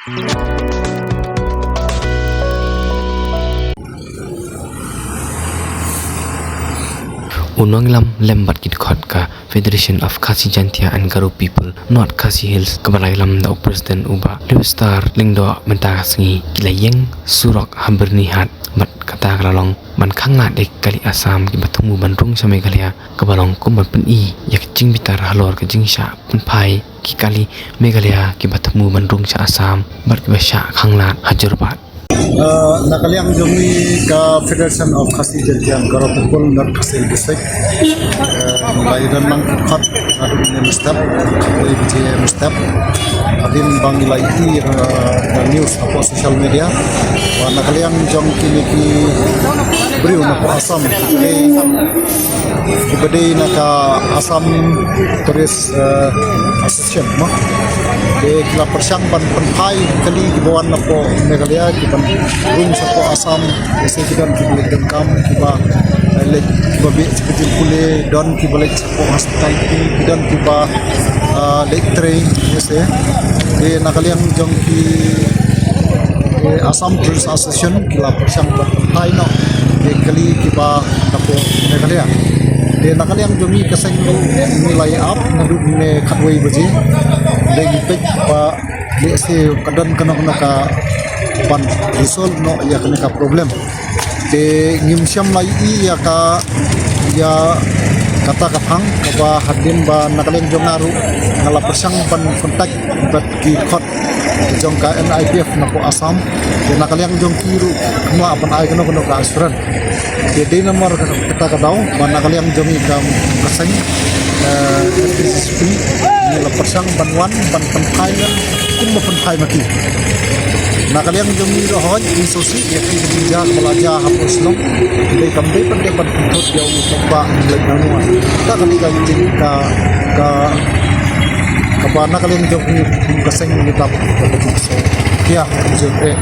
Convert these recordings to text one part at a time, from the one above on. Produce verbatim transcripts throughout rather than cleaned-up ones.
U nongïalam lem bad ki dkhot ka Federation of Khasi Jaintia and Garo People, North Khasi Hills, kaba la ïalam da u President u Bah Lewistar Lyngdoh mynta ka sngi, ki la ïeng surok ha Byrnihat bad kata ka la long ban khanglad ïa ki kali Assam kiba thmu ban rung sha Meghalaya, kaba long kum ban pyni ïa ka jingbitar halor ka jingshah pynphai ki kali Meghalaya kiba thmu ban rung sha Assam bad kiba shah khanglad ha Jorabat. Uh, na ka liang jong ngi ka Federation of Khasi Jaintia and Garo People North Khasi District, uh, ba ïadon lang ki dkhot naduh mynne mynstep, khatwei baje mynstep. Hadien ba ngi la ïohi, uh, ka news hapoh social media ba na ka liang jong kine ki briew na ka Assam, eh, kiba dei na ka Assam Tourist, eh, Association, mo. Te ki la pyrshang ban pynphai kali kiba wan napoh Meghalaya, ki ban rung shapoh Assam, jaisew ki don kiba leit donkam, kiba, eh, leit, kiba beh sha ka jingpule, don kiba leit shapoh hospitality, ki don kiba, ah, leit trei, jaisew. Te na ka liang jong ki, eh, Assam Tourist Association, ki la pyrshang ban pynphai noh ïa ki kali kiba napoh Meghalaya. Te na ka liang jong ngi ka seng ruh ngi la ïa ap naduh mynne khatwei baje. Dei ngi peit ba lehse ka don kano kano ka ban resolve noh ïa kane ka problem. Te ngim shym la ïohi ïa ka, ïa kata ka thang kaba hadien ba na ka liang jong nga ruh nga la pyrshang ban contact bad ki dkhot jong ka N I P F napoh Assam. Te na ka liang jong ki ruh kim lah ban ai kano kano ka assurance. Te dei namar kata ka daw ba na ka liang jong ngi ka, ka seng, eh, F K J G P ngi la pyrshang ban wan ban pynphai, kumba pynphai ma ki. Na ka liang jong ngi ruh hooid ngi sngewsih ïa ki jingjia ba la jia hapoh Shillong. Dei kam dei pat dei ban pynthut ïa u paidbah leit na nongwan. Kata ka dei ka jing ka, ka, kaba na ka liang jong ngi kum ka seng ngi tap ka jingsoh. Ïa, jingsoh.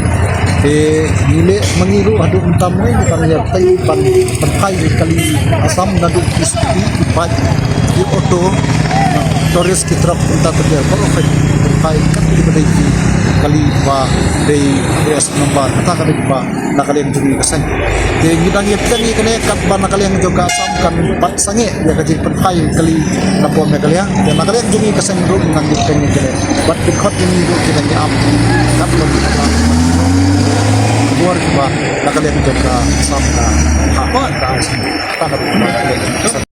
Te ngi leh ma ngi ruh haduh mynta mynne ngi tang ïa tei ban pynphai ïa ki kali Assam naduh ki scooty, ki bike, ki auto, tourist ki truck, kumta ter ter baroh phi pynphai kat kiba dei ki kali ba dei case number, kata ka dei ba na ka liang jong ngi ka seng. Te ngi dang ïa pdiang ïa kane katba na ka liang jong ka Assam kan bat sangeh ïa ka jingpynphai kali napoh Meghalaya. Te na ka liang jong ngi ka seng ruh ngi dang ïa pdiang ïa kane. Bad ki dkhot jong ngi ruh ki dang ïa ap katba ki khubor kiba na ka liang jong ka Assam ka ha ka Assam. Kata ka dei ba na ka liang jong ka Assam.